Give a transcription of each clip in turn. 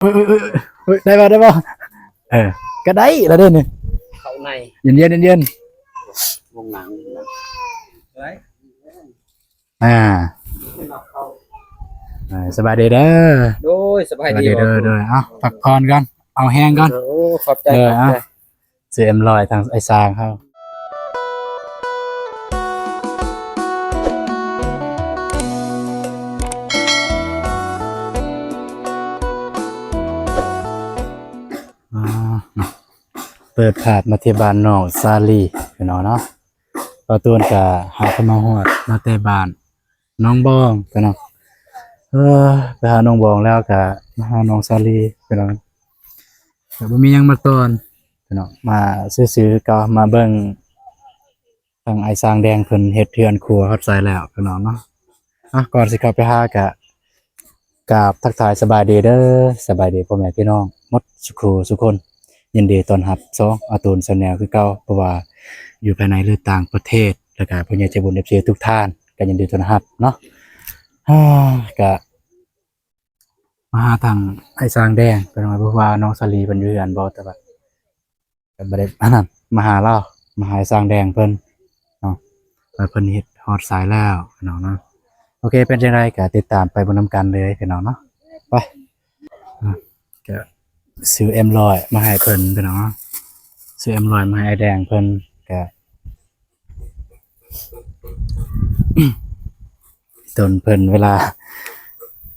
ໂອ້ຍ ໂອ້ຍ ໂອ້ຍ ໂອ້ຍ ໄດ້ບໍ່ ໄດ້ບໍ່? ເອີ ກໍໄດ້ລະເດ້ນີ້ ເຂົ້າໃນ ເຢັນໆ ເຢັນໆ ວົງໜັງ ອ່າ ອ່າ ສະບາຍດີເດີ ໂດຍ ສະບາຍດີ ສະບາຍດີເດີ ໂດຍ ເອົາ ພັກຜ່ອນກ່ອນ ເອົາແຮງກ່ອນ ໂອ້ ຂອບໃຈ ເອີ ຂອບໃຈ ເອົາ ຊື້ເອັມຮ້ອຍ ທາງອ້າຍຊ້າງເຮົາ ອ່າ ເນາະ ເປີດພາບມາທີ່ບ້ານນ້ອງສາລີ ພີ່ນ້ອງເນາະ ບ່າວຕູນກະຫາກະມາຮອດມາແຕ່ບ້ານໜອງບອງ ພີ່ນ້ອງ ເອີ ໄປຫາໜອງບອງແລ້ວກະມາຫານ້ອງສາລີ ພີ່ນ້ອງ ກະບໍ່ມີຫຍັງມາຕອນ ພີ່ນ້ອງ ມາຊື່ໆ ເກົ່າ ມາເບິ່ງ ທາງອ້າຍຊ້າງແດງເພິ່ນເຮັດເຮືອນຄົວຮອດໃສແລ້ວ ພີ່ນ້ອງເນາະ ອ່ະ ກ່ອນຊິເຂົ້າໄປຫາກະກາບທັກທາຍສະບາຍດີເດີ ສະບາຍດີພໍ່ແມ່ພີ່ນ້ອງໝົດສູ່ຄູ່ສູ່ຄົນ ຍິນດີຕ້ອນຮັບຊ່ອງອາຕູນແຊນແນວຄືເກົ່າ ບໍ່ວ່າຢູ່ພາຍໃນ ຫຼື ຕ່າງປະເທດ ແລ້ວກະຜູ້ໃຫຍ່ໃຈບຸນ ເອັຟຊີ ທຸກທ່ານ ກະຍິນດີຕ້ອນຮັບເນາະ ກະ ມາຫາທາງອ້າຍຊ້າງແດງ ເພິ່ນວ່າ ບໍ່ຮູ້ວ່ານ້ອງສາລີເພິ່ນຢູ່ເຮືອນບໍ່ ແຕ່ວ່າກໍບໍ່ໄດ້ອັນນັ້ນ ມາຫາລາວ ມາຫາອ້າຍຊ້າງແດງເພິ່ນເນາະ ວ່າເພິ່ນເຮັດຮອດໃສແລ້ວ ພີ່ນ້ອງເນາະ ໂອເຄ ເປັນຈັ່ງໃດກໍຕິດຕາມໄປເບິ່ງນຳກັນເລີຍ ພີ່ນ້ອງເນາະ ໄປ ອ່ະ ກໍຊື້ເອັມຮ້ອຍມາໃຫ້ເພິ່ນ ພີ່ນ້ອງເນາະ ຊື້ເອັມຮ້ອຍມາໃຫ້ອ້າຍແດງເພິ່ນ ກໍ ຕົນເພິ່ນເວລາ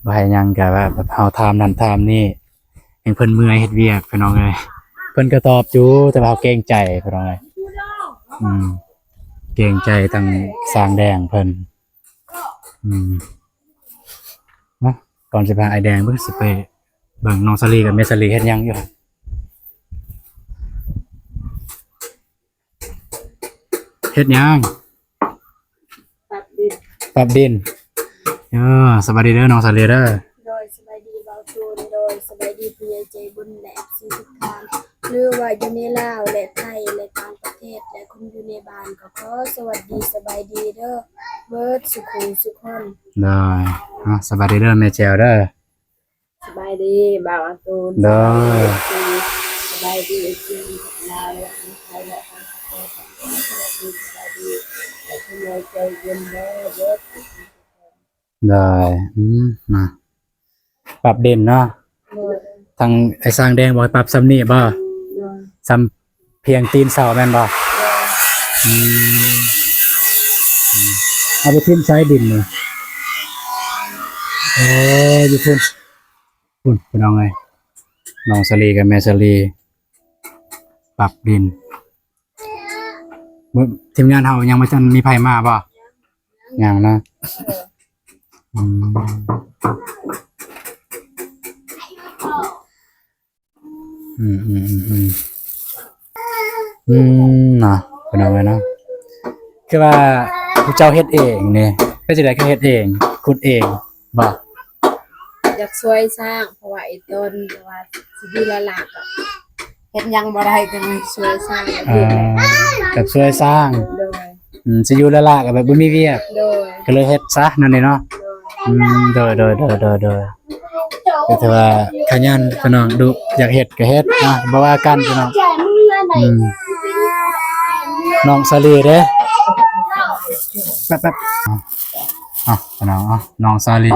ບໍ່ໃຫ້ຫຍັງກະວ່າແບບເຮົາຖາມນັ້ນຖາມນີ້ ແຮ່ງເພິ່ນເມື່ອຍເຮັດວຽກ ພີ່ນ້ອງເອີຍ ເພິ່ນກະຕອບຢູ່ ແຕ່ວ່າເຮົາເກງໃຈ ພີ່ນ້ອງເອີຍ ອືມ ເກງໃຈທາງຊ້າງແດງເພິ່ນ ອືມ ມາ ກ່ອນຊິໄປຫາອ້າຍແດງ ເບິ່ງ ຊິໄປເບິ່ງນ້ອງສາລີກັບແມ່ສາລີເຮັດຫຍັງຢູ່ ເຮັດຫຍັງ? ປັບດິນ ປັບດິນ ເອີ ສະບາຍດີເດີນ້ອງສາລີເດີ ໂດຍ ສະບາຍດີບ່າວຕູນ ໂດຍ ສະບາຍດີຜູ້ໃຫຍ່ໃຈບຸນ ແລະ ເອັຟຊີ ທຸກທ່ານ ຫຼືວ່າຢູ່ໃນລາວ ແລະ ໄທ ແລະ ຕ່າງປະເທດ ແລະ ຄົນຢູ່ໃນບ້ານ ກໍຂໍສະຫວັດດີ ສະບາຍດີເດີ ເບິດສູ່ຄູ່ສູ່ຄົນ ໂດຍ ເອົາ ສະບາຍດີເດີແມ່ແຈວເດີ ສະບາຍດີບ່າວອາຕູນ ໂດຍ ສະບາຍດີ ສະບາຍດີເອັຟຊີລາວ ແລະ ທັງໄທ ແລະ ຕ່າງປະເທດ ສະບາຍດີ ສະບາຍດີ ແລະ ຜູ້ໃຫຍ່ໃຈບຸນເດີ ເບິດ ໂດຍ ອືມ ມາ ປັບດິນເນາະ ໂດຍ ທາງອ້າຍຊ້າງແດງບອກໃຫ້ປັບຊ່ຳນີ້ບໍ່? ໂດຍ ຊ່ຳ ພຽງຕີນເສົາແມ່ນບໍ່? ອືມ ອືມ ເອົາໄປຖິ້ມໃສດິນນີ້? ໂອ້ຍ ຢູ່ພຸ້ນ ພຸ້ນ ພີ່ນ້ອງເອີຍ ນ້ອງສາລີກັບແມ່ສາລີ ປັບດິນ ມື້ ທີມງານເຮົາຍັງບໍ່ທັນມີໃຜມາບໍ່? ຍັງເນາະ ອືມ. ອືມ ອືມ ອືມ ອືມ ອືມ ເນາະ ພີ່ນ້ອງເອີຍເນາະ ຄືວ່າຜູ້ເຈົ້າເຮັດເອງນີ້ ເປັນຈັ່ງໃດຄືເຮັດເອງ ຂຸດເອງບໍ່? ຢາກຊ່ວຍສ້າງ ເພາະວ່າໄອ້ຕົນ ແຕ່ວ່າຊິຢູ່ລະລະ ກໍເຮັດຫຍັງບໍ່ໄດ້ ກໍເລີຍຊ່ວຍສ້າງ ອ່າ ແບບຊ່ວຍສ້າງ ໂດຍ ອືມ ຊິຢູ່ລະລະກໍແບບບໍ່ມີວຽກ ໂດຍ ກໍເລີຍເຮັດຊະ ນັ້ນເດເນາະ ໂດຍ ອືມ ໂດຍ ໂດຍ ກໍຖືວ່າຂະຫຍັນພີ່ນ້ອງ ດຸ ຢາກເຮັດກໍເຮັດເນາະ ບໍ່ວ່າກັນພີ່ນ້ອງ ອືມ ນ້ອງສາລີເດ້ ແປັບໆ ເອົາ ເອົາ ພີ່ນ້ອງ ເອົາ ນ້ອງສາລີ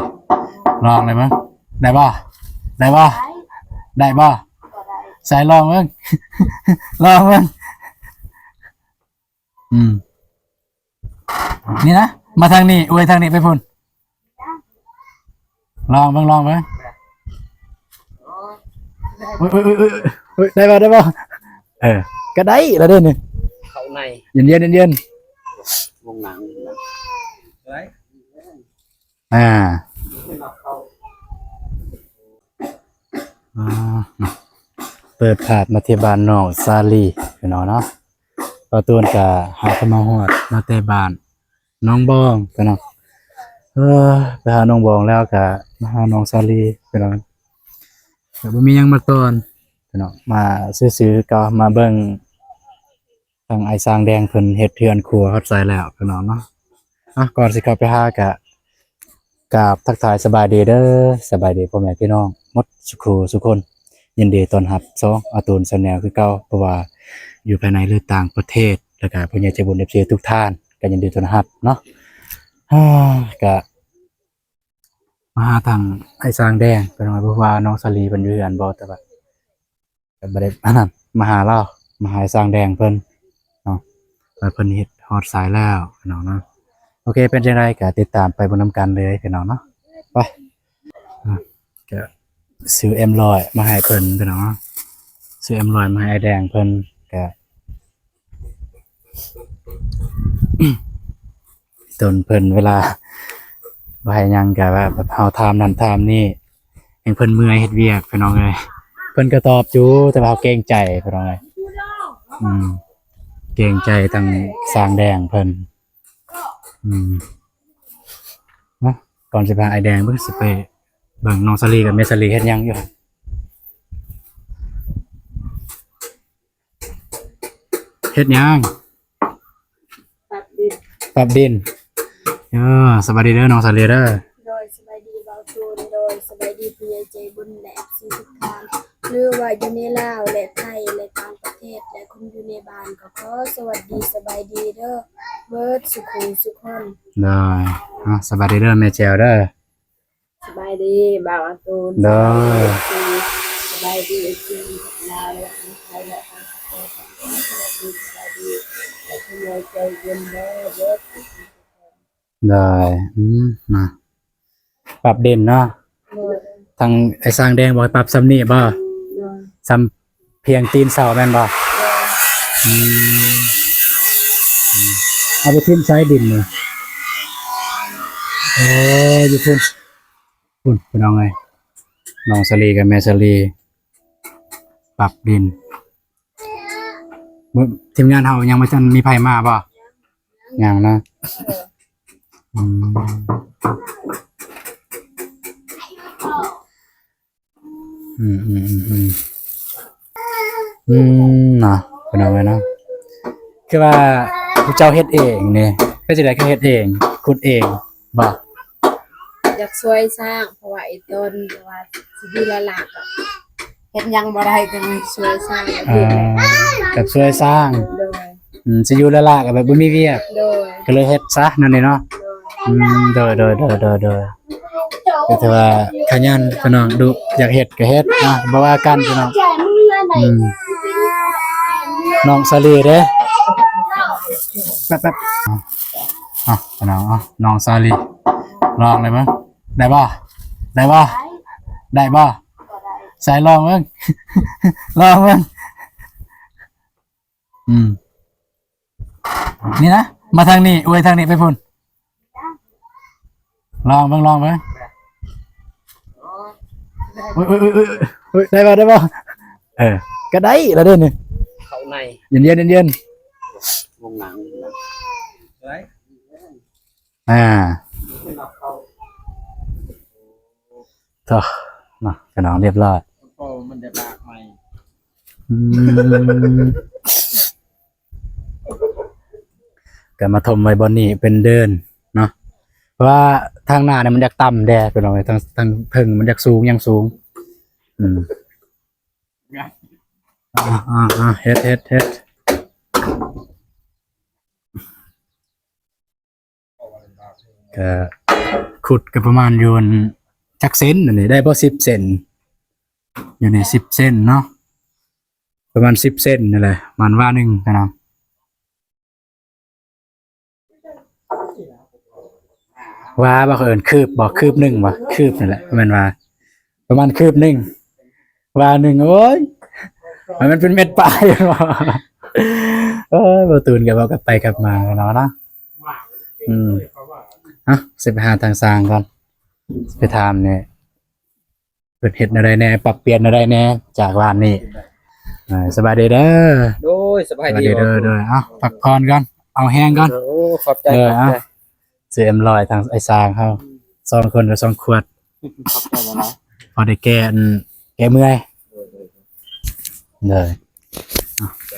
ລອງໄດ້ບໍ່? ໄດ້ບໍ່? ໄດ້ບໍ່? ໄດ້ບໍ່? ໃສ່ລອງເບິ່ງ ລອງເບິ່ງ ອືມ ນີ້ນະ ມາທາງນີ້ ອວຍທາງນີ້ໄປພຸ້ນ ລອງເບິ່ງ ລອງເບິ່ງ ໂອ້ຍ ໂອ້ຍ ໂອ້ຍ ໂອ້ຍ ໄດ້ບໍ່? ໄດ້ບໍ່? ເອີ ກໍໄດ້ລະເດ້ນີ້ ເຂົ້າໃນ ເຢັນໆ ເຢັນໆ ວົງໜັງ ອ່າ ອ່າ ເປີດພາບມາທີ່ບ້ານນ້ອງສາລີ ພີ່ນ້ອງເນາະ ບ່າວຕູນກະຫາກະມາຮອດມາແຕ່ບ້ານໜອງບອງ ພີ່ນ້ອງ ເອີ ໄປຫາໜອງບອງແລ້ວກະມາຫານ້ອງສາລີ ພີ່ນ້ອງ ກະບໍ່ມີຫຍັງມາຕອນ ພີ່ນ້ອງ ມາຊື່ໆ ກໍມາເບິ່ງ ທາງອ້າຍຊ້າງແດງເພິ່ນເຮັດເຮືອນຄົວຮອດໃສແລ້ວ ພີ່ນ້ອງເນາະ ອ່ະ ກ່ອນຊິເຂົ້າໄປຫາກະກາບທັກທາຍສະບາຍດີເດີ ສະບາຍດີພໍ່ແມ່ພີ່ນ້ອງ ໝົດສູ່ຄູ່ສູ່ຄົນ. ຍິນດີຕ້ອນຮັບຊ່ອງອາຕູນແຊນແນວຄືເກົ່າ, ບໍ່ວ່າຢູ່ພາຍໃນ ຫຼື ຕ່າງປະເທດ, ແລ້ວກະຜູ້ໃຫຍ່ໃຈບຸນ ເອັຟຊີ ທຸກທ່ານ ກໍຍິນດີຕ້ອນຮັບເນາະ. ອາ ກະມາຫາທາງອ້າຍຊ້າງແດງ ເພິ່ນວ່າ ບໍ່ຮູ້ວ່ານ້ອງສາລີເພິ່ນຢູ່ເຮືອນບໍ່, ແຕ່ວ່າ ກໍບໍ່ໄດ້ອັນນັ້ນ ມາຫາລາວ ມາຫາຊ່າງແດງເພິ່ນເນາະ ວ່າເພິ່ນເຮັດຮອດສາຍແລ້ວພີ່ນ້ອງເນາະ. ໂອເຄ ເປັນຈັ່ງໃດກໍຕິດຕາມໄປເບິ່ງນຳກັນເລີຍພີ່ນ້ອງເນາະ. ໄປ ອາ ກໍຊື້ເອັມຮ້ອຍມາໃຫ້ເພິ່ນພີ່ນ້ອງເນາະ, ຊື້ເອັມຮ້ອຍມາໃຫ້ອ້າຍແດງເພິ່ນ. ກໍ ຕົນເພິ່ນເວລາບໍ່ໃຫ້ຫຍັງກໍວ່າແບບເຮົາຖາມນັ້ນຖາມນີ້ ແຮ່ງເພິ່ນເມື່ອຍເຮັດວຽກພີ່ນ້ອງເອີຍ. ເພິ່ນກໍຕອບຢູ່ ແຕ່ວ່າເຮົາເກງໃຈພີ່ນ້ອງເອີຍ. ອືມ ເກງໃຈທາງຊ່າງແດງເພິ່ນ. ອືມ ມາ ກ່ອນຊິໄປຫາອ້າຍແດງ ເບິ່ງ ຊິໄປເບິ່ງນ້ອງສາລີກັບແມ່ສາລີເຮັດຫຍັງຢູ່. ເຮັດຫຍັງ? ປັບດິນ. ປັບດິນ. ເອີ ສະບາຍດີເດີນ້ອງສາລີເດີ. ໂດຍ ສະບາຍດີບ່າວຕູນ. ໂດຍ ສະບາຍດີຜູ້ໃຫຍ່ໃຈບຸນ ແລະ ເອັຟຊີ ທຸກທ່ານ ຫຼືວ່າຢູ່ໃນລາວ ແລະ ໄທ ແລະ ຕ່າງປະເທດ ແລະ ຄົນຢູ່ໃນບ້ານ ກໍຂໍສະຫວັດດີສະບາຍດີເດີ ເບິດສູ່ຄູ່ສູ່ຄົນ. ໂດຍ ເອົາ ສະບາຍດີເດີແມ່ແຈວເດີ. ສະບາຍດີບ່າວອາຕູນ. ໂດຍ ສະບາຍດີເອັຟຊີລາວ ແລະ ທັງໄທ ແລະ ຕ່າງປະເທດ. ສະບາຍດີ ສະບາຍດີ ແລະ ຜູ້ໃຫຍ່ໃຈບຸນເດີ ເບິດ. ໂດຍ ອືມ ມາ ປັບດິນເນາະ. ໂດຍ ທາງອ້າຍຊ້າງແດງບອກໃຫ້ປັບສ່ຳນີ້ບໍ່? ໂດຍ ສ່ຳພຽງຕີນເສົາແມ່ນບໍ່? ໂດຍ ອືມ ອືມ ເອົາໄປຖິ້ມໃສດິນນີ້? ໂອ້ ຢູ່ພຸ້ນ ພຸ້ນ ພີ່ນ້ອງເອີຍ ນ້ອງສາລີກັບແມ່ສາລີປັບດິນ. ມື້ ທີມງານເຮົາຍັງບໍ່ທັນມີໃຜມາບໍ່? ຍັງເນາະ. ອືມ ອືມ ອືມ ອືມ ອືມ ເນາະ ພີ່ນ້ອງເອີຍເນາະ. ຄືວ່າຜູ້ເຈົ້າເຮັດເອງນີ້ ເປັນຈັ່ງໃດ ຄືເຮັດເອງ ຂຸດເອງບໍ່? ຢາກຊ່ວຍສ້າງ ເພາະວ່າໄອ້ຕົນ ແຕ່ວ່າຊິຢູ່ລະລະ ກໍເຮັດຫຍັງບໍ່ໄດ້ ກໍເລີຍຊ່ວຍສ້າງ. ເອີ ແບບຊ່ວຍສ້າງ. ໂດຍ ອືມ ຊິຢູ່ລະລະກໍແບບບໍ່ມີວຽກ. ໂດຍ ກໍເລີຍເຮັດຊະນັ້ນນີ້ເນາະ. ໂດຍ ອືມ ໂດຍ ໂດຍ ກໍຖືວ່າຂະຫຍັນພີ່ນ້ອງ ດຸ ຢາກເຮັດກໍເຮັດນະ ບໍ່ວ່າກັນພີ່ນ້ອງ. ອືມ ນ້ອງສາລີເດ້ ແປັບໆ ເອົາ ພີ່ນ້ອງ ເອົາ ນ້ອງສາລີ ລອງເລີຍເບິ່ງ ໄດ້ບໍ່? ໄດ້ບໍ່? ໄດ້ບໍ່? ໃສ່ລອງເບິ່ງ ລອງເບິ່ງ. ອືມ ນີ້ນະ ມາທາງນີ້ ອວຍທາງນີ້ໄປພຸ້ນ ລອງເບິ່ງ ລອງເບິ່ງ. ໂອ້ຍ ໂອ້ຍ ໂອ້ຍ ໂອ້ຍ ໄດ້ບໍ່? ໄດ້ບໍ່? ເອີ ກໍໄດ້ລະເດ້ນີ້ ເຂົ້າໃນ ເຢັນໆ ເຢັນໆ ວງໜັງ ອາ ໂທ້ ເນາະ ພີ່ນ້ອງ ລຽບຮ້ອຍ. ໂອ້ ມັນຈະບາກໃໝ່ ອືມ ກໍມາຖົມໄວ້ບ່ອນນີ້ເປັນເດີ່ນເນາະ ເພາະວ່າທາງໜ້ານີ້ມັນຢາກຕ່ຳແດ່ພີ່ນ້ອງເອີຍ ທາງ ທາງເທິງມັນຢາກສູງ ຍັງສູງ. ອືມ ອ່າ ອ່າ ອ່າ ເຮັດ ເຮັດ ເຮັດ. ກະຂຸດກະປະມານຢູ່ ອັນ ຈັກເຊັນອັນນີ້ ໄດ້ບໍ່ສິບເຊັນ ຢູ່ໃນສິບເຊັນເນາະ ປະມານສິບເຊັນນີ້ແຫຼະ ປະມານວາໜຶ່ງຫັ້ນນະ ວາບໍ່ ເຂົາເອີ້ນຄືບບໍ່ ຄືບໜຶ່ງບໍ່ ຄືບນີ້ແຫຼະ ແມ່ນວ່າ ປະມານຄືບໜຶ່ງ ວາໜຶ່ງ ໂອ້ຍ ມັນເປັນເມັດປາຍ. ເອີຍ ບໍ່ຕູນກໍເວົ້າກັບໄປກັບມາເນາະ ເນາະ ອືມ ເອົາ ຊິໄປຫາທາງຊ່າງກ່ອນ ຊິໄປຖາມແດ່ ເພິ່ນເຮັດແນວໃດແດ່ ປັບປ່ຽນແນວໃດແດ່ ຈາກວານນີ້. ເອີ ສະບາຍດີເດີ ໂດຍ ສະບາຍດີ ສະບາຍດີເດີ ໂດຍ ເອົາ ພັກຜ່ອນກ່ອນ ເອົາແຮງກ່ອນ ໂອ້ ຂອບໃຈ ເອີ ຂອບໃຈ ເອົາ ຊື້ເອັມຮ້ອຍ ທາງອ້າຍຊ້າງເຮົາ ສອງຄົນກໍສອງຂວດ ຂອບໃຈຫຼາຍໆ ພໍໄດ້ແກ້ ອັນ ແກ້ເມື່ອຍ ໂດຍ ໂດຍ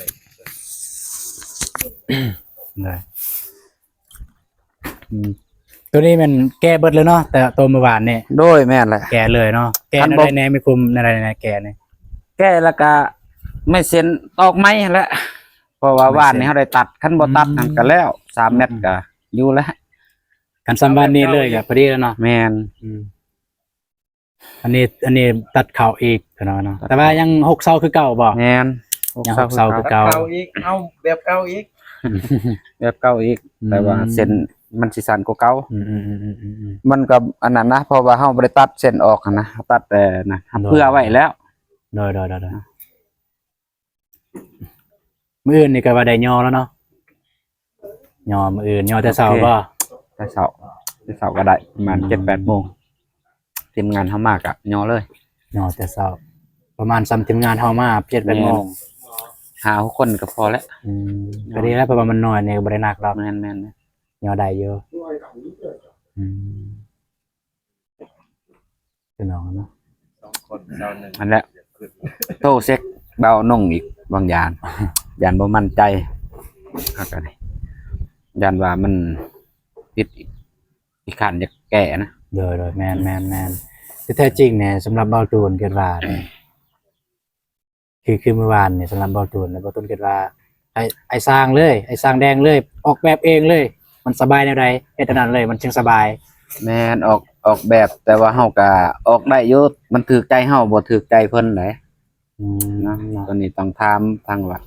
ໂດຍ ອືມ ໂຕນີ້ແມ່ນແກ່ເບິດເລີຍເນາະ ແຕ່ໂຕມື້ວານນີ້? ໂດຍ ແມ່ນແຫຼະ ແກ່ເລີຍເນາະ. ແກ່ ຄັນບໍ່ ແນວໃດແນ່ ແມ່ຄຸມ ແນວໃດແນ່ແກ່ນີ້? ແກ່ແລ້ວກະໄມ້ເສັ້ນຕອກໄມ້ຫັ້ນແຫຼະ ເພາະວ່າວານນີ້ເຮົາໄດ້ຕັດ ຄັນບໍ່ຕັດ ອືມ ຫັ້ນກະແລ້ວ ສາມແມັດ ອືມ ກະຢູ່ແລ້ວ. ຄັນສ່ຳວານນີ້ເລີຍກະພໍດີແລ້ວເນາະ. ແມ່ນ ອືມ. ອັນນີ້ ອັນນີ້ຕັດເຂົ້າອີກເນາະ ແຕ່ວ່າຍັງຫົກເສົາຄືເກົ່າບໍ່? ແມ່ນ ຫົກເສົາ ຍັງຫົກເສົາຄືເກົ່າ ຕັດເຂົ້າອີກ ເອົາແບບເກົ່າອີກ ແບບເກົ່າອີກ ອືມ ແຕ່ວ່າເສັ້ນມັນຊິສັ້ນກວ່າເກົ່າ. ອືມໆໆໆໆ ມັນກໍອັນນັ້ນນະ ເພາະວ່າເຮົາບໍ່ໄດ້ຕັດເສັ້ນອອກຫັ້ນນະ ເຮົາຕັດແຕ່ນະ ໂດຍ ເພື່ອໄວ້ແລ້ວ. ໂດຍໆໆໆ. ມື້ອື່ນນີ້ກໍວ່າໄດ້ຍໍແລ້ວເນາະ ຍໍມື້ອື່ນ ຍໍແຕ່ເຊົ້າບໍ່? ໂອເຄ ແຕ່ເຊົ້າ ແຕ່ເຊົ້າກໍໄດ້ປະມານ ອືມ ເຈັດແປດໂມງ ທີມງານເຮົາມາກໍຍໍເລີຍ ຍໍແຕ່ເຊົ້າ ປະມານສ່ຳທີມງານເຮົາມາ ເຈັດແປດໂມງ ແມ່ນ ຫ້າຫົກຄົນກໍພໍແລ້ວ. ອືມ ພໍດີແລ້ວ ເພາະວ່າມັນນ້ອຍນີ້ກໍບໍ່ໄດ້ໜັກດອກ. ແມ່ນໆ ຍໍໄດ້ຢູ່ ອືມ. ພີ່ນ້ອງເນາະ ສອງຄົນເຈົ້າໜຶ່ງ ນັ້ນແຫຼະ ໂທເຊັກບ່າວນົງອີກບາງຢ່າງ ຢ້ານບໍ່ໝັ້ນໃຈ ເຮົາກໍນີ້ ຢ້ານວ່າມັນຜິດອີກ ຂີ້ຄ້ານຢາກແກ້ນະ. ໂດຍໆ ແມ່ນໆໆ ທີ່ແທ້ຈິງນີ້ ສຳລັບບ່າວຕູນຄິດວ່ານີ້ ຄື ຄືມື້ວານນີ້ ສຳລັບບ່າວຕູນ ບ່າວຕູນຄິດວ່າ ໃຫ້ ໃຫ້ຊ່າງເລີຍ ໃຫ້ຊ່າງແດງເລີຍ ອອກແບບເອງເລີຍ ມັນສະບາຍແນວໃດ ເຮັດແນວນັ້ນເລີຍ ມັນຈຶ່ງສະບາຍ. ແມ່ນ ອອກ ອອກແບບ ແຕ່ວ່າເຮົາກະອອກໄດ້ຢູ່ ມັນຖືກໃຈເຮົາ ບໍ່ຖືກໃຈເພິ່ນໃດ. ອືມ ເນາະ ເນາະ ຕົວນີ້ຕ້ອງຖາມທາງວ່າ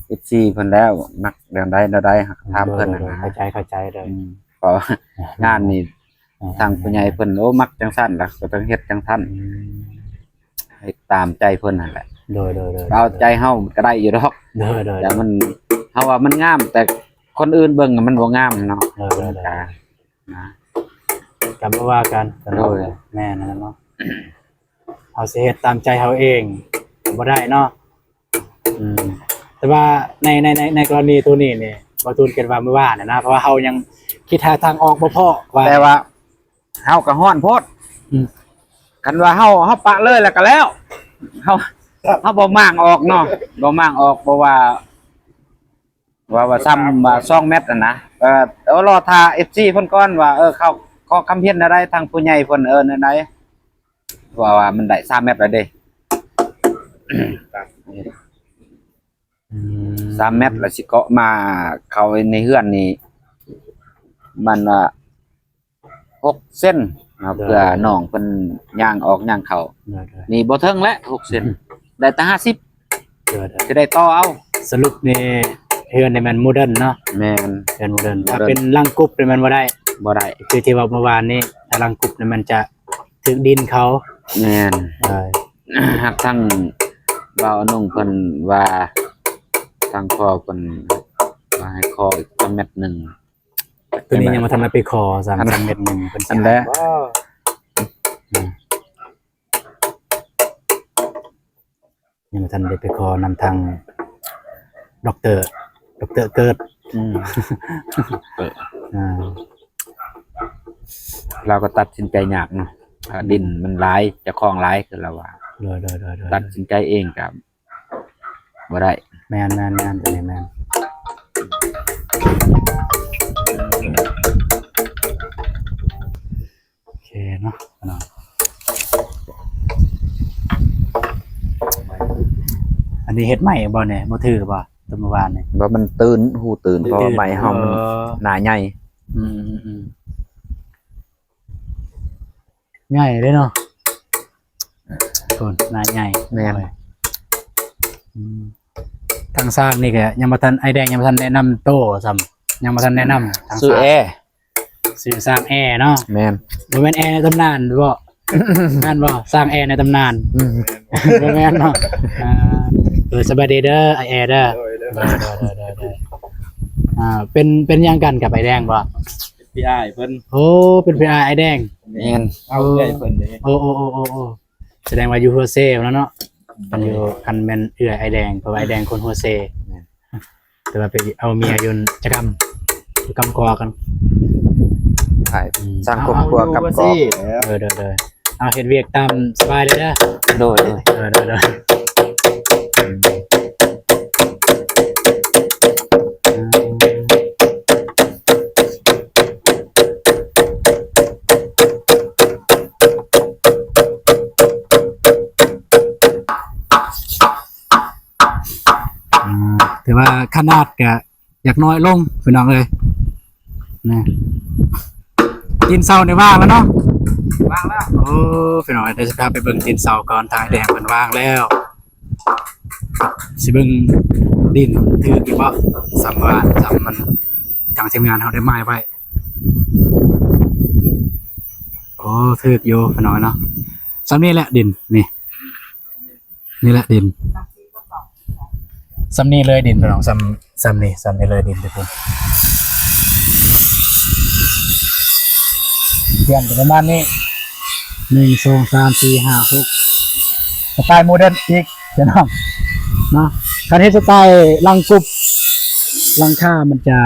ເອັຟຊີ ເພິ່ນແລ້ວ ມັກແນວໃດ ແນວໃດ ຖາມເພິ່ນ ໂດຍໆ ນະ ເຂົ້າໃຈ ເຂົ້າໃຈເລີຍ. ອືມ ເພາະວ່າງານນີ້ ອ່າ ທາງຜູ້ໃຫຍ່ເພິ່ນ ໂອ້ ມັກຈັ່ງຊັ້ນລະ ກໍຕ້ອງເຮັດຈັ່ງຊັ້ນ ອືມ ເຮັດຕາມໃຈເພິ່ນຫັ້ນແຫຼະ. ໂດຍໆໆ ເອົາໃຈເຮົາກໍໄດ້ຢູ່ດອກ. ໂດຍໆໆ ແຕ່ມັນ ເຮົາວ່າມັນງາມ ແຕ່ຄົນອື່ນເບິ່ງມັນບໍ່ງາມເນາະ. ໂດຍໆໆ ມັນກະ ນະ ກໍບໍ່ວ່າກັນ. ໂດຍ ແມ່ນນັ້ນແຫຼະເນາະ ເຮົາຊິເຮັດຕາມໃຈເຮົາເອງກໍບໍ່ໄດ້ເນາະ. ອືມ ແຕ່ວ່າໃນ ໃນ ໃນ ໃນກໍລະນີໂຕນີ້ນີ້ ບ່າວຕູນຄິດວ່າມື້ວານນະ ເພາະວ່າເຮົາຍັງຄິດຫາທາງອອກບໍ່ພໍ້ວ່າ ແຕ່ວ່າເຮົາກໍຮ້ອນໂພດ. ອືມ ຄັນວ່າເຮົາ ເຮົາປະເລີຍແລ້ວກໍແລ້ວ ເຮົາ ເຮົາບໍ່ມ້າງອອກເນາະ ບໍ່ມ້າງອອກ ເພາະວ່າ ວ່າ ວ່າຊ່ຳວ່າສອງແມັດຫັ້ນນະ ເອີ ລໍຖ້າເອັຟຊີເພິ່ນກ່ອນວ່າ ເອີ ເຂົາຂໍຄຳເຫັນແນວໃດ ທາງຜູ້ໃຫຍ່ເພິ່ນ ເອີ ແນວໃດ ເພາະວ່າມັນໄດ້ສາມແມັດແລ້ວເດ້. ອືມ ສາມແມັດ ແລ້ວຊິເກາະມາເຂົ້າໃນເຮືອນນີ້ ມັນວ່າຫົກເຊັນເນາະ ໂດຍ ເພື່ອນ້ອງເພິ່ນຍ່າງອອກຍ່າງເຂົ້າ ໂດຍໆ ນີ້ບໍ່ເຖິງແຫຼະ ຫົກເຊັນ ອືມ ໄດ້ແຕ່ຫ້າສິບ ໂດຍໆ ຊິໄດ້ຕໍ່ເອົາ. ສະຫຼຸບນີ້ເຮືອນນີ້ແມ່ນໂມເດີນເນາະ? ແມ່ນ ເຮືອນໂມເດີນ ໂມເດີນ ຖ້າເປັນຫຼັງກຸບນີ້ແມ່ນບໍ່ໄດ້ ບໍ່ໄດ້ ຄືທີ່ເວົ້າເມື່ອວານນີ້ ຖ້າຫຼັງກຸບນີ້ມັນຈະຖືກດິນເຂົາ. ແມ່ນ ເອີ ຫາກທາງບ່າວອະນົງເພິ່ນວ່າ ທາງພໍ່ເພິ່ນວ່າໃຫ້ຂໍອີກສາມແມັດໜຶ່ງ ຕົວນີ້ຍັງບໍ່ທັນໄດ້ໄປຂໍຊ້ຳ ສາມແມັດໜຶ່ງເພິ່ນຊິໃຫ້ບໍ່? ອືມ ຍັງບໍ່ທັນໄດ້ໄປຂໍນຳທາງດັອກເຕີ ດັອກເຕີເກີດ. ອືມ ເອີ ອ່າ ລາວກໍຕັດສິນໃຈຍາກເນາະ ອືມ ດິນມັນຫຼາຍ ເຈົ້າຂອງຫຼາຍ ຄືລາວວ່າ. ໂດຍໆໆໆ ຕັດສິນໃຈເອງກໍ ບໍ່ໄດ້. ແມ່ນໆໆ ຕົວນີ້ແມ່ນ. ໂອເຄເນາະ ອັນນີ້ເຮັດໃໝ່ບໍ່ນີ້? ບໍ່ຖືກບໍ່ ຕົວເມື່ອວານນີ້? ບໍ່ ມັນຕື່ນ ຫູຕື່ນ ເພາະວ່າໄມ້ເຮົາມັນ ເອີ ໜ້າໃຫຍ່. ອືມໆ ໃຫຍ່ເດ້ເນາະ ໂຕນາໃຫຍ່. ແມ່ນ ອືມ ທາງຊ່າງນີ້ກໍຍັງບໍ່ທັນ ອ້າຍແດງຍັງບໍ່ທັນແນະນຳໂຕຊ້ຳ ຍັງບໍ່ທັນແນະນຳ. ຊື່ແອ ຊື່ຊ່າງແອເນາະ. ແມ່ນ ບໍ່ແມ່ນແອໃນຕຳນານບໍ່? ແມ່ນບໍ່ ຊ່າງແອໃນຕຳນານ? ອືມ ບໍ່ແມ່ນເນາະ. ອ່າ ເອີ ສະບາຍດີເດີ ອ້າຍແອເດີ. ໂດຍໆ ອ່າ ເປັນ ເປັນຫຍັງກັນກັບອ້າຍແດງບໍ່? ເປັນພີ່ອ້າຍເພິ່ນ. ໂອ້ ເປັນພີ່ອ້າຍອ້າຍແດງ. ແມ່ນ ເອົາເອື້ອຍເພິ່ນເດ້. ໂອ້ ໂອ້ ສະແດງວ່າຢູ່ຫົວເຊແລ້ວເນາະ. ອືມ ມັນຢູ່ ຄັນແມ່ນເອື້ອຍອ້າຍແດງ ເພາະວ່າອ້າຍແດງຄົນຫົວເຊ. ແມ່ນ ແຕ່ວ່າໄປເອົາເມຍຢູ່ຈະກຳ ຢູ່ກຳກອກກັນ. ອ້າຍ ອືມ ສ້າງຄອບຄົວກຳກອກ. ເອີ ໂດຍໆ ເອົາເຮັດວຽກຕາມສະບາຍເລີຍເດີ. ໂດຍໆ ເອີ ໂດຍໆ. ອືມ ອ່າ ຖືວ່າຂະໜາດກະຢາກນ້ອຍລົງພີ່ນ້ອງເອີຍນະ. ຕີນເສົານີ້ວ່າງແລ້ວເນາະ? ວ່າງແລ້ວ. ໂອ້ ພີ່ນ້ອງເອີຍ ດຽວຊິພາໄປເບິ່ງຕີນເສົາກ່ອນ. ທາງແດງເພິ່ນວ່າງແລ້ວ. ຊິເບິ່ງດິນຖືກຢູ່ບໍ່? ສ່ຳວ່າ ສ່ຳມັນ ທາງທີມງານເຮົາໄດ້ໝາຍໄວ້. ໂອ້ ຖືກຢູ່ພີ່ນ້ອງເນາະ. ສ່ຳນີ້ແຫຼະດິນນີ້ ນີ້ແຫຼະດິນ ສ່ຳນີ້ເລີຍດິນພີ່ນ້ອງ. ສ່ຳ ສ່ຳນີ້ ສ່ຳນີ້ເລີຍດິນທຸກຄົນ. ເຮືອນກໍປະມານນີ້ ໜຶ່ງ ສອງ ສາມ ສີ່ ຫ້າ ຫົກ ສະໄຕລ໌ໂມເດີນອີກພີ່ນ້ອງເນາະ. ຄັນເຮັດສະໄຕລ໌ຫຼັງກຸບ ຫຼັງຄາມັນຈະ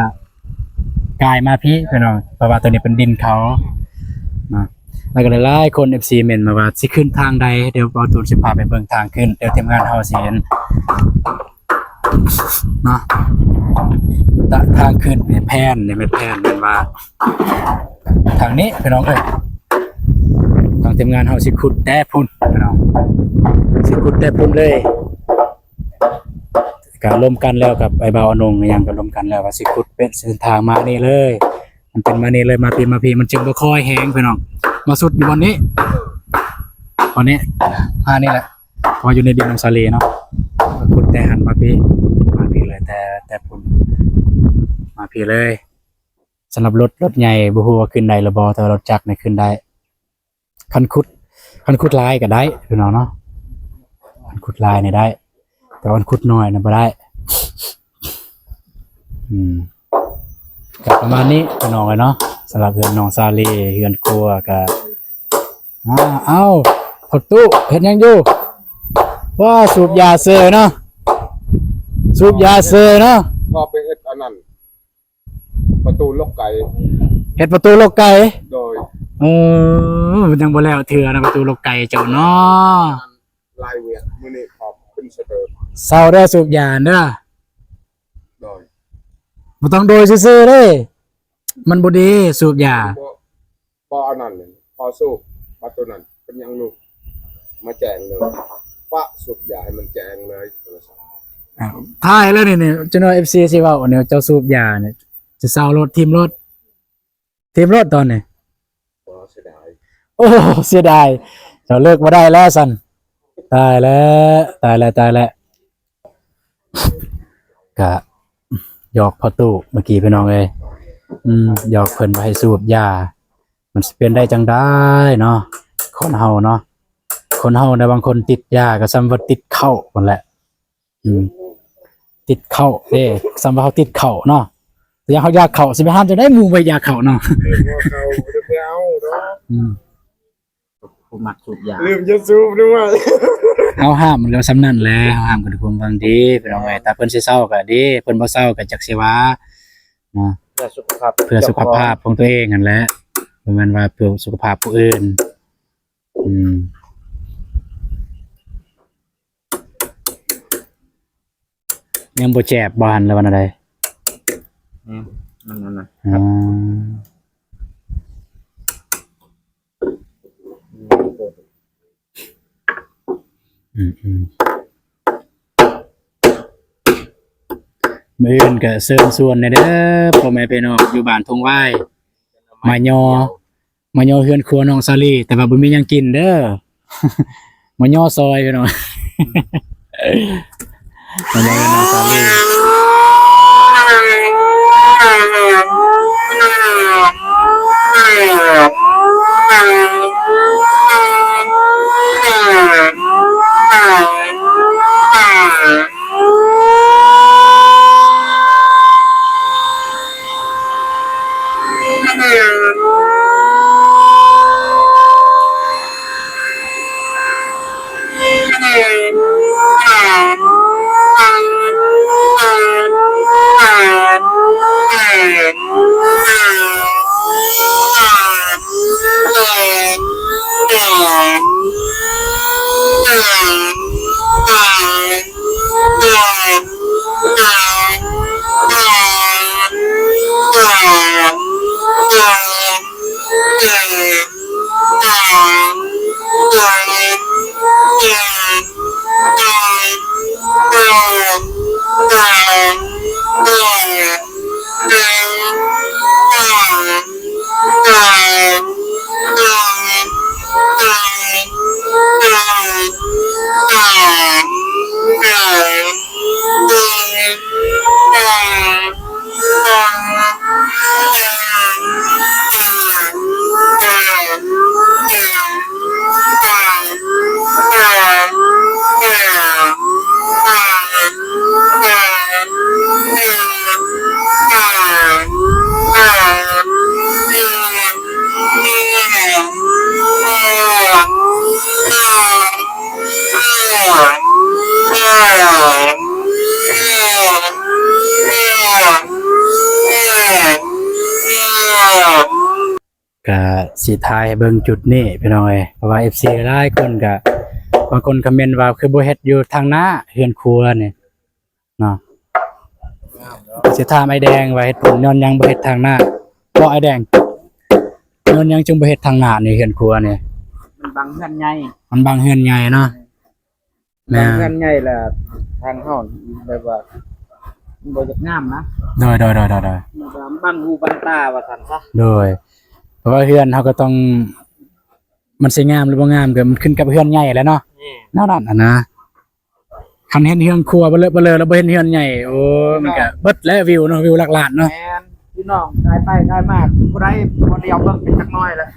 ກາຍມາພີ້ພີ່ນ້ອງ ເພາະວ່າໂຕນີ້ເປັນດິນເຂົາເນາະ. ແລ້ວກໍຫຼາຍໆຄົນ ເອັຟຊີ ເມັ້ນມາວ່າຊິຂຶ້ນທາງໃດ. ດຽວບ່າວຕູນຊິພາໄປເບິ່ງທາງຂຶ້ນ. ດຽວທີມງານເຮົາຊິເຫັນເນາະ ທາງຂຶ້ນແມ່ນແຜນ ແມ່ນແຜນ ແມ່ນວ່າທາງນີ້ພີ່ນ້ອງເອີຍ. ທາງທີມງານເຮົາຊິຂຸດແຕ່ພຸ້ນພີ່ນ້ອງ ຊິຂຸດແຕ່ພຸ້ນເລີຍ. ກະລົມກັນແລ້ວກັບໄອ້ບ່າວອານົງ ຫຍັງກະລົມກັນແລ້ວວ່າຊິຂຸດເປັນເສັ້ນທາງມານີ້ເລີຍ. ມັນເປັນມານີ້ເລີຍ ມາພີ້ ມາພີ້ ມັນຈຶ່ງບໍ່ຄ່ອຍແຮງພີ່ນ້ອງ. ມາສຸດຢູ່ບ່ອນນີ້ ບ່ອນນີ້ ມານີ້ແຫຼະ ເພາະວ່າຢູ່ໃນດິນຂອງສາລີເນາະ. ຂຸດແຕ່ຫັ້ນມາພີ້ ມາພີ້ເລີຍ ແຕ່ ແຕ່ພຸ້ນມາພີ້ເລີຍ. ສຳລັບລົດ ລົດໃຫຍ່ບໍ່ຮູ້ວ່າຂຶ້ນໄດ້ຫຼືບໍ່ ແຕ່ວ່າລົດຈັກນີ້ຂຶ້ນໄດ້. ຄັນຂຸດ ຄັນຂຸດຫຼາຍກໍໄດ້ພີ່ນ້ອງເນາະ ຄັນຂຸດຫຼາຍນີ້ໄດ້ ແຕ່ວ່າຄັນຂຸດໜ້ອຍນະບໍ່ໄດ້. ອືມ ກໍປະມານນີ້ພີ່ນ້ອງເອີຍເນາະ. ສຳລັບເຮືອນນ້ອງສາລີ ເຮືອນຄົວກໍ ອ້າວ ພໍ່ຕູ້ເຮັດຫຍັງຢູ່? ວ້າ ສູບຢາເຊີຍເນາະ ສູບຢາເຊີຍເນາະ. ພໍໄປເຮັດອັນນັ້ນ ປະຕູລົກໄກ່ ເຮັດປະຕູລົກໄກ່. ໂດຍ. ເອີ ຍັງບໍ່ແລ້ວເທື່ອນະ ປະຕູລົກໄກ່ເຈົ້າເນາະ. ຫຼາຍວຽກ ມື້ນີ້ຂໍຂຶ້ນສະເຕີ. ເຊົາເດີ ສູບຢາເດີ. ໂດຍ. ບໍ່ຕ້ອງໂດຍຊື່ໆເດ້ ມັນບໍ່ດີສູບຢາ. ບໍ່ ພໍອັນນັ້ນ ພໍສູບ ບາດໂຕນັ້ນເປັນຫຍັງລູກ ມາແຈ້ງເລີຍ ປະສູບຢາໃຫ້ມັນແຈ້ງເລີຍ. ອ່າ ຖ່າຍແລ້ວນີ້ ນີ້ ຈັກໜ່ອຍເອັຟຊີຊິເວົ້າ ອັນນີ້ເຈົ້າສູບຢານີ້ ຊິເຊົາລົດ ຖິ້ມລົດ ຖິ້ມລົດຕອນນີ້. ໂອ້ ເສຍດາຍ ໂອ້ ເສຍດາຍ ເຈົ້າເລີກບໍ່ໄດ້ແລ້ວຊັ້ນ. ຕາຍແລ້ວ ຕາຍແລ້ວ ຕາຍແລ້ວ. ກະຫຍອກພໍ່ຕູ້ເມື່ອກີ້ພີ່ນ້ອງເອີຍ ອືມ ຫຍອກເພິ່ນວ່າໃຫ້ສູບຢາ ມັນຊິເປັນໄດ້ຈັ່ງໃດເນາະ ຄົນເຮົາເນາະ. ຄົນເຮົານະ ບາງຄົນຕິດຢາກໍສ່ຳວ່າຕິດເຂົ້າພຸ້ນແຫຼະ ອືມ ຕິດເຂົ້າເດ້ ສ່ຳວ່າເຮົາຕິດເຂົ້າເນາະ. ຢ່າງເຮົາຢາກເຂົ້າ ຊິໄປຫ້າມຈັ່ງໃດໝູ່ບໍ່ຢາກເຂົ້າເນາະ ເອີ ບໍ່ເຂົ້າບໍ່ໄດ້ໄປເອົາເນາະ ອືມ. ຜູ້ມັກສູບຢາ ລືມຢາສູບດ້ວຍ. ເຮົາຫ້າມມັນກໍສ່ຳນັ້ນແຫຼະ ເຮົາຫ້າມກັນດ້ວຍຄວາມຫວັງດີພີ່ນ້ອງເອີຍ. ຖ້າເພິ່ນຊິເຊົາກໍດີ ເພິ່ນບໍ່ເຊົາກໍຈັກຊິວ່າເນາະ ເພື່ອສຸຂະພາບ ເພື່ອສຸຂະພາບຂອງຕົວເອງຫັ້ນແຫຼະ ບໍ່ແມ່ນວ່າເພື່ອສຸຂະພາບຜູ້ອື່ນ. ອືມ. ຍັງບໍ່ແຈບບໍ່ຫັ້ນ ຫຼືວ່າແນວໃດ? ແມ່ນ ມັນອັນນັ້ນ ອືມ ອືມໆ ມື້ອື່ນກໍເຊີນຊວນແດ່ເດີ ພໍ່ແມ່ພີ່ນ້ອງຢູ່ບ້ານທົ່ງຫວາຍ ມາຍໍ ມາຍໍເຮືອນຄົວນ້ອງສາລີ ແຕ່ວ່າບໍ່ມີຫຍັງກິນເດີ ມາຍໍຊອຍພີ່ນ້ອງ ມາຍໍເຮືອນນ້ອງສາລີ. ຊິຖ່າຍໃຫ້ເບິ່ງຈຸດນີ້ພີ່ນ້ອງເອີຍ ເພາະວ່າເອັຟຊີຫຼາຍຄົນກະ ບາງຄົນຄອມເມັນວ່າ ຄືບໍ່ເຮັດຢູ່ທາງໜ້າເຮືອນຄົວນີ້ເນາະ. ຊິຖາມອ້າຍແດງວ່າ ເຫດຜົນຍ້ອນຫຍັງບໍ່ເຮັດທາງໜ້າ ເພາະອ້າຍແດງ ຍ້ອນຫຍັງຈຶ່ງບໍ່ເຮັດທາງໜ້ານີ້ ເຮືອນຄົວນີ້? ມັນບັງເຮືອນໃຫຍ່ ມັນບັງເຮືອນໃຫຍ່ເນາະ. ແມ່ນ ເຮືອນໃຫຍ່ລະ ທາງເຮົາແບບວ່າ ມັນບໍ່ຢາກງາມນະ. ໂດຍໆໆໆໆ ມັນກໍບັງຫູບັງຕາວ່າຊັ້ນຊະ. ໂດຍ ເພາະວ່າເຮືອນເຮົາກໍຕ້ອງ ມັນຊິງາມຫຼືບໍ່ງາມ ກໍມັນຂຶ້ນກັບເຮືອນໃຫຍ່ແຫຼະເນາະ. ແມ່ນ ແນວນັ້ນຫັ້ນນະ ຄັນເຫັນເຮືອນຄົວເບາະເລີະເບາະເລີ ແລ້ວບໍ່ເຫັນເຮືອນໃຫຍ່ ໂອ້ຍ ມັນກໍເບິດແລ້ວ ວິວເນາະ ວິວຫຼັກລ້ານເນາະ. ແມ່ນ ພີ່ນ້ອງກາຍໄປກາຍມາ ຜູ້ໃດບໍ່ຫຼຽວເບິ່ງເປັນຈັກໜ້ອຍລະ.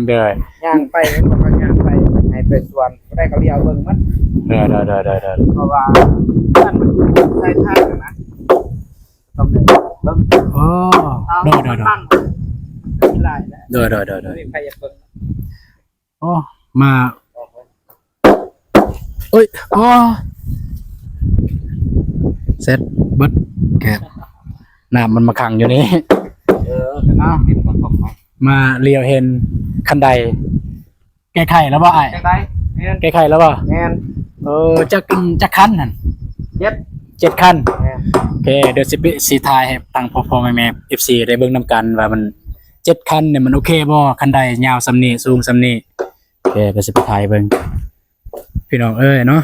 ໂດຍ ຍ່າງໄປ ເຫັນບໍ່ ກໍຍ່າງໄປ ໃຫ້ໄປສວນ ຜູ້ໃດກໍຫຼຽວເບິ່ງໝົດ. ໂດຍໆໆໆໆ ເພາະວ່າເຮືອນມັນຢູ່ໃນທາງນະ ຕ້ອງໄດ້ເບິ່ງ. ອໍ ໂດຍໆໆ ມັນບັງຫຼາຍແຫຼະ. ໂດຍໆໆໆ ບໍ່ມີໃຜຢາກເບິ່ງ. ໂອ້ ມາ ໂອ້ຍ ອໍ ເສັດເບິດແກບ ນ້ຳມັນມາຂັງຢູ່ນີ້. ເອີ ເອົາ ມາຫຼຽວເຫັນຄັນໄດ ແກ້ໄຂແລ້ວບໍ່ອ້າຍ? ແກ້ໄຂ ແມ່ນ ແກ້ໄຂແລ້ວບໍ່? ແມ່ນ. ເອີ ຈັກ ຈັກຄັນຫັ້ນ? ເຈັດ ເຈັດຄັນ. ແມ່ນ ໂອເຄ ດຽວຊິໄປ ຊິຖ່າຍໃຫ້ທາງພໍ່ໆແມ່ໆ ເອັຟຊີ ໄດ້ເບິ່ງນຳກັນວ່າມັນ ເຈັດຄັນນີ້ມັນໂອເຄບໍ່? ຄັນໄດຍາວສ່ຳນີ້ ສູງສ່ຳນີ້. ໂອເຄ ກໍຊິໄປຖ່າຍເບິ່ງ ພີ່ນ້ອງເອີຍເນາະ.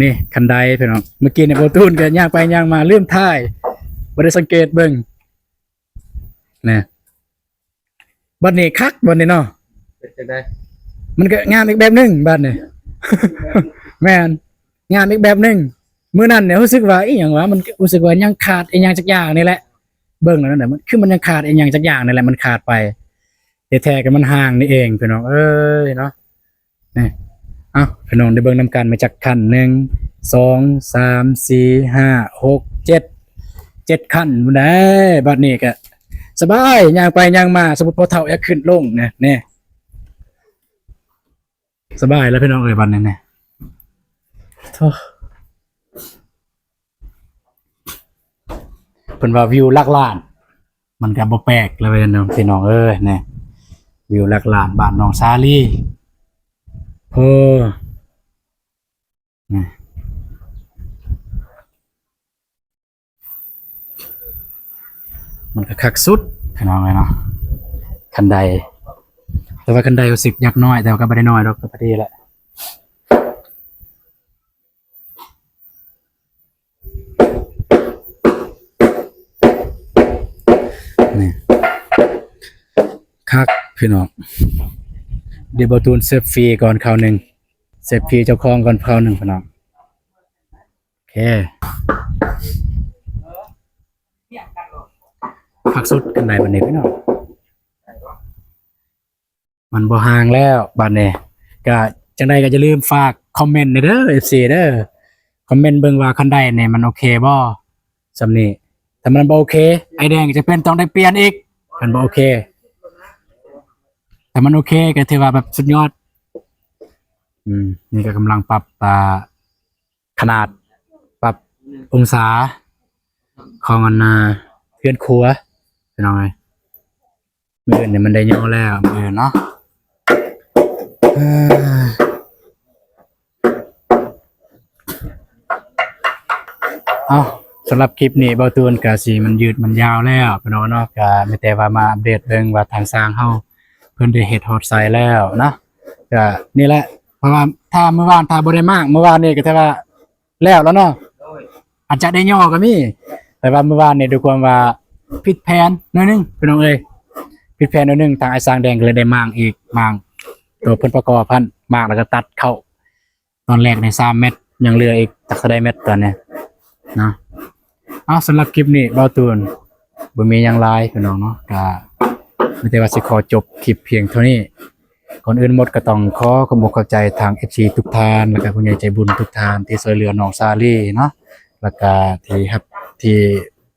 ນີ້ຄັນໄດພີ່ນ້ອງ ເມື່ອກີ້ນີ້ບໍ່ຕູນກໍຍ່າງໄປຍ່າງມາ ລືມຖ່າຍ ບໍ່ໄດ້ສັງເກດເບິ່ງນະ. ບັດນີ້ຄັກ ບັດນີ້ເນາະ ເປັນຈັ່ງໃດ? ມັນກໍງາມອີກແບບໜຶ່ງບັດນີ້. ແມ່ນ ງາມອີກແບບໜຶ່ງ. ມື້ນັ້ນນີ້ຮູ້ສຶກວ່າອີ່ຫຍັງວະ ມັນຮູ້ສຶກວ່າຍັງຂາດອີ່ຫຍັງຈັກຢ່າງນີ້ແຫຼະ ເບິ່ງແລ້ວນັ້ນນະ ມັນຄືມັນຍັງຂາດອີ່ຫຍັງຈັກຢ່າງນີ້ແຫຼະ ມັນຂາດໄປ. ແທ້ໆກໍມັນຫ່າງນີ້ເອງ ພີ່ນ້ອງເອີຍເນາະ. ນີ້ ເອົ້າ ພີ່ນ້ອງໄດ້ເບິ່ງນຳກັນ ມາຈັກຄັນ ໜຶ່ງ ສອງ ສາມ ສີ່ ຫ້າ ຫົກ ເຈັດ ເຈັດຄັນພຸ້ນໃດ໋. ບັດນີ້ກໍສະບາຍ ຍ່າງໄປຍ່າງມາ ສົມມຸດພໍ່ເຖົ້າຢາກຂຶ້ນລົງນະ ນີ້ ສະບາຍແລ້ວພີ່ນ້ອງເອີຍ ບັດນີ້ນະ. ໂທ້ ເພິ່ນວ່າວິວຫຼັກລ້ານ ມັນກໍບໍ່ແປກແລ້ວເນາະ ພີ່ນ້ອງເອີຍ ນີ້ ວິວຫຼັກລ້ານບ້ານໜອງສາລີ. ໂອ້ ນີ້ ມັນກໍຄັກສຸດ ພີ່ນ້ອງເອີຍເນາະ ຄັນໄດ. ແຕ່ວ່າຄັນໄດຮູ້ສຶກຢາກນ້ອຍ ແຕ່ວ່າກໍບໍ່ໄດ້ນ້ອຍດອກ ກໍພໍດີແຫຼະ. ນີ້ ຄັກພີ່ນ້ອງ. ດຽວບ່າວຕູນເຊບຟຣີກ່ອນຄາວໜຶ່ງ ເຊບຟຣີເຈົ້າຂອງກ່ອນຄາວໜຶ່ງ ພີ່ນ້ອງ. ໂອເຄ ຄັກສຸດ ຄັນໄດບັດນີ້ ພີ່ນ້ອງ. ມັນບໍ່ຫ່າງແລ້ວບັດນີ້. ກະຈັ່ງໃດກໍຢ່າລືມຝາກຄອມເມັນແດ່ເດີ ເອັຟຊີເດີ ຄອມເມັນເບິ່ງວ່າຄັນໄດນີ້ມັນໂອເຄບໍ່ ສ່ຳນີ້. ຖ້າມັນບໍ່ໂອເຄ ອ້າຍແດງຈະເປັນຕ້ອງໄດ້ປ່ຽນອີກ ຄັນບໍ່ໂອເຄ. ຖ້າມັນໂອເຄກໍຖືວ່າແບບສຸດຍອດ. ອືມ ນີ້ກໍກຳລັງປັບ ອ່າ ຂະໜາດ ປັບອົງສາຂອງອັນນ່າ ເຮືອນຄົວ ພີ່ນ້ອງເອີຍ. ມື້ອື່ນນີ້ມັນໄດ້ຍໍແລ້ວ ມື້ອື່ນເນາະ. ເອົ້າ ສຳລັບຄລິບນີ້ ບ່າວຕູນກະຊິມັນຍືດມັນຍາວແລ້ວ ພີ່ນ້ອງເນາະ. ກະມີແຕ່ວ່າມາອັບເດດເບິ່ງວ່າທາງຊ່າງເຮົາເພິ່ນໄດ້ເຮັດຮອດໃສແລ້ວນະ. ກະນີ້ແຫຼະ ເພາະວ່າຖ້າມື້ວານ ຖ້າບໍ່ໄດ້ມ້າງມື້ວານນີ້ ກໍຖືວ່າ ແລ້ວແລ້ວເນາະ. ໂດຍ ອາດຈະໄດ້ຍໍກໍມີ ແຕ່ວ່າມື້ວານນີ້ ດ້ວຍຄວາມວ່າຜິດແຜນໜ້ອຍໜຶ່ງ ພີ່ນ້ອງເອີຍ ຜິດແຜນໜ້ອຍໜຶ່ງ ທາງອ້າຍຊ່າງແດງກໍເລີຍໄດ້ມ້າງອີກ ມ້າງໂຕເພິ່ນປະກອບຫັ້ນ ມ້າງແລ້ວກໍຕັດເຂົ້າ. ຕອນແລກນີ້ສາມແມັດ ຍັງເຫຼືອອີກຈັກເທົ່າໃດແມັດຕອນນີ້ເນາະ. ເອົາ ສຳລັບຄລິບນີ້ ບ່າວຕູນບໍ່ມີຫຍັງຫຼາຍ ພີ່ນ້ອງເນາະ ກະມີແຕ່ວ່າຊິຂໍຈົບຄລິບພຽງເທົ່ານີ້. ກ່ອນອື່ນໝົດກໍຕ້ອງຂໍຂອບອົກຂອບໃຈທາງເອັຟຊີທຸກທ່ານ ແລ້ວກໍຜູ້ໃຫຍ່ໃຈບຸນທຸກທ່ານທີ່ຊ່ວຍເຫຼືອນ້ອງສາລີເນາະ ແລ້ວກໍທີ່ຮັບ ທີ່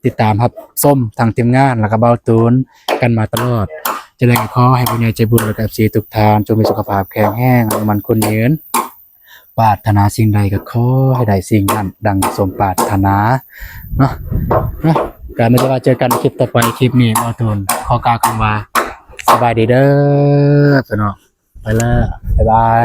ຕິດຕາມຮັບຊົມທາງທີມງານ ແລ້ວກໍບ່າວຕູນກັນມາຕະຫຼອດ. ຈັ່ງໃດກໍຂໍໃຫ້ຜູ້ໃຫຍ່ໃຈບຸນ ແລ້ວກໍເອັຟຊີທຸກທ່ານ ຈົ່ງມີສຸຂະພາບແຂງແຮງ ອາຍຸໝັ້ນຂວັນຍືນ. ປາດຖະໜາສິ່ງໃດກໍຂໍໃຫ້ໄດ້ສິ່ງນັ້ນດັ່ງສົມປາດຖະໜາເນາະ. ເນາະ ກໍມີແຕ່ວ່າເຈີກັນຄລິບຕໍ່ໄປ. ຄລິບນີ້ບ່າວຕູນຂໍກ່າວຄຳວ່າ ສະບາຍດີເດີພີ່ນ້ອງ ໄປແລ້ວ ບາຍບາຍ.